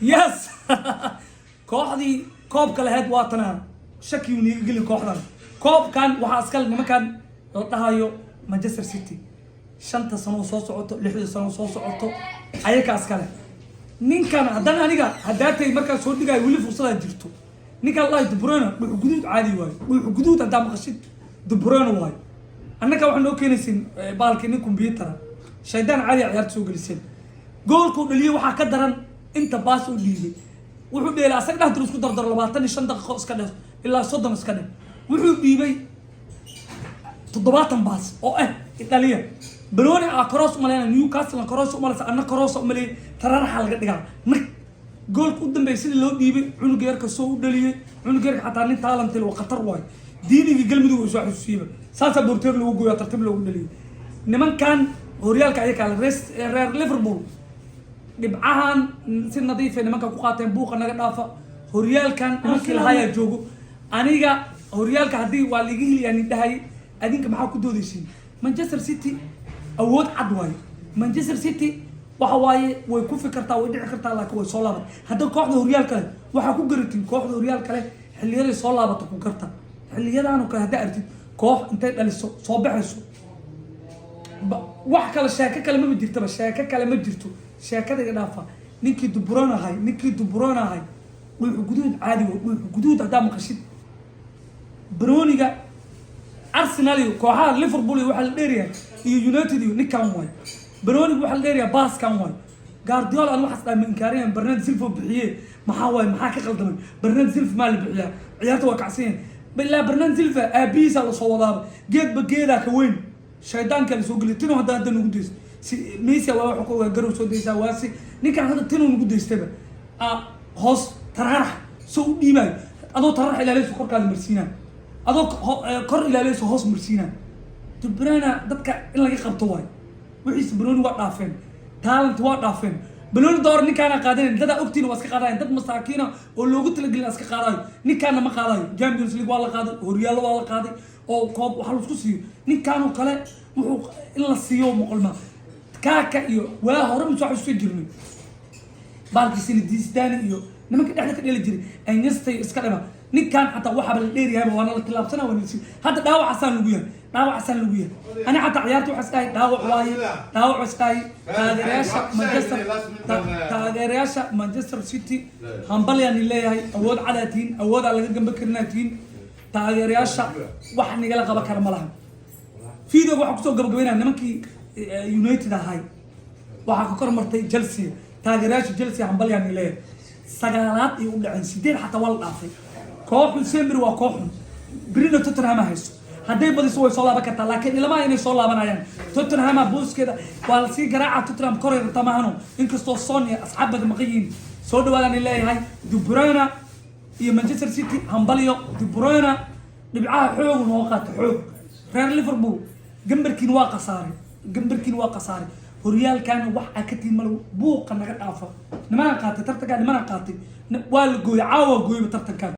Yes, kooxdii koobka lahayd waa tanaa. Shakiyu niiga gelin kooxdan. Koobkan waxaa iskale nimankan la dhahayo Manchester City. 5ta sano soo socoto, 6da sano soo socoto, ayakaa iskale. Ninkan haddana aniga haddaatay markaan soo dhigayo, weli fursadaa jirto. Ninkan la dhahayo De Bruyne dhuxu guduud caadi waayo. Dhuxu guduud haddaa maqashid, De Bruyne waayo. Annaka waxaa noo keenaysin baalkii nin computer-a, shaydaan caadi a ciyaarta soo geliseen. Goolkuu dhaliyey waxaa ka daran inta baas uu dhiibay. Wuxuu dheelay asaga dhexdur isku dardaro 25 daqiiqo iska dheh ilaa 30 iska dheh, wuxuu dhiibay 70 baas oo ah dhaliya. Baroni a cross umaleyna, Newcastle cross umaleysa, anna cross umaleeyay, tararaxa laga dhigaa nag. Goolka u dambeeyay sidii loo dhiibay, cunuga yarka soo u dhaliyey. Cunuga yarka xataa nin talent waa khatar waayo. Diinigii Galmudug uu soo xasuusiyeyba, saasaa boorteer loogu gooya, tartiib loogu dhaliyey. Nimankan horyaalka ayakaa reer Liverpool dhibcahan si nadiifay nimanka ku qaateen. Buuqa naga dhaafa. Horyaalkan nimankii lahaayaa joogo. Aniga horyaalka haddii waa liiga heliyaa nin dhahay, adinka maxaa ku doodaysiin? Manchester City awood cad waaye. Manchester City waxa waaye, way ku fikirtaa, way dhici kartaa, laakiin way soo laabatay. Hadda kooxda horyaal kale waxaa ku garatiin, kooxda horyaal kale xiliyaday soo laabato ku garta. Xiliyadaan oo kale haddaa aragtid koox intay dhaliso soo baxayso, wax kale, sheeko kale mama jirtaba, sheeko kale ma jirto. Sheekada iga dhaafa. Ninkii De Bruyne ahay, ninkii De Bruyne ahay, dhuuxu guduud caadi wey. Dhuuxu guduud haddaa maqashid, broniga Arsenal iyo kooxaha Liverpool iyo waxaa la dheeryahay iyo United iyo ninkan waay. Broniga waxaa la dheeryahay baaskan waay. Guardiola aan waxaas dhahay ma inkaariyan. Bernard Silva bixiye, maxaa waay? Maxaa ka qaldamay? Bernard Silva maa la bixiyaa? Ciyaarta waa kacsan yahay. Ilaa Bernard Silva aabihiisa lasoo wadaaba, geedba geedaa ka weyn, shaydaanka lasoo geliya. Tino hadda nagu daysto si Messi waa wuxuu ka ogaa garow soo daysaa waasi. Ninkan hadda tino nagu daystayba, hoos tararax soo u dhiibaayo, adoo tararax ilaaliyso korkaada marsiinaayo, adoo kor ilaaliyso hoos marsiinaayo. De Bruyne dadka in laga qabto waayo. Wixiisa banooni waa dhaafeen, talent waa dhaafeen. Banooni door ninkaana qaadanayn, dadaa ogtiina waa iska qaadayan, dad masaakiina oo loogu talagelin iska qaadayo. Ninkaana ma qaadayo. Champions League waa la qaaday, horyaallo waa la qaaday, oo koob waxa laisku siiyo. Ninkaanoo kale wuxuu in la siiyo moqolma kaaka iyo waa hore mise waxaa soo jirnay baalkii Sinidistani iyo nimanka dhexda ka dheli jiray, Iniesta iyo iska dhima. Ninkan xataa waxaaba la dheeryahay, waana la tilaabsana, waana la siiyo. Hadda dhaawacasaan lagu yahay, dhaawacasaan lagu yahay. Ani xataa ciyaarta waxaa iska ahay dhaawac waaye, dhaawac iska ahay. Taageerayaasha Manchester, taageerayaasha Manchester City, hambalyaan leeyahay. Awood cadaa tihiin, awoodaa laga gamba karinaa tihiin. Taageerayaasha wax nigala qaban kara ma lahan. Videoga waxaa kusoo gabagabeynaya nimankii United ahay waxaa ka kor martay Chelsea. Taageerayaasha Chelsea, hambalyaan leeyahay. Sagaalaad ay u dhaceen, sideed xataa waa la dhaafay. Kooxu semri waa kooxun. Birina Tottenham hayso, hadday badiso way soo laaban kartaa, laakiin ilmaha inay soo laabanayaan Tottenham booskeeda waa lasii garaaca. Tottenham koray rabtaa maahano, inkastoo Son iyo asxaab badan maqan yihiin. Soo dhawaadaan leeyahay De Bruyne iyo Manchester City, hambalyo. De Bruyne dhibcaha xoogu noo qaata, xoog. Reer Liverpool, gambarkiin waa khasaaray, gambarkiin waa khasaaray. Horyaalkan wax aa ka tihin mal. Buuqa naga dhaafa. Nimanaan qaatay tartankaan, nimanaan qaatay, waa la gooyay caawa, gooyba tartankan.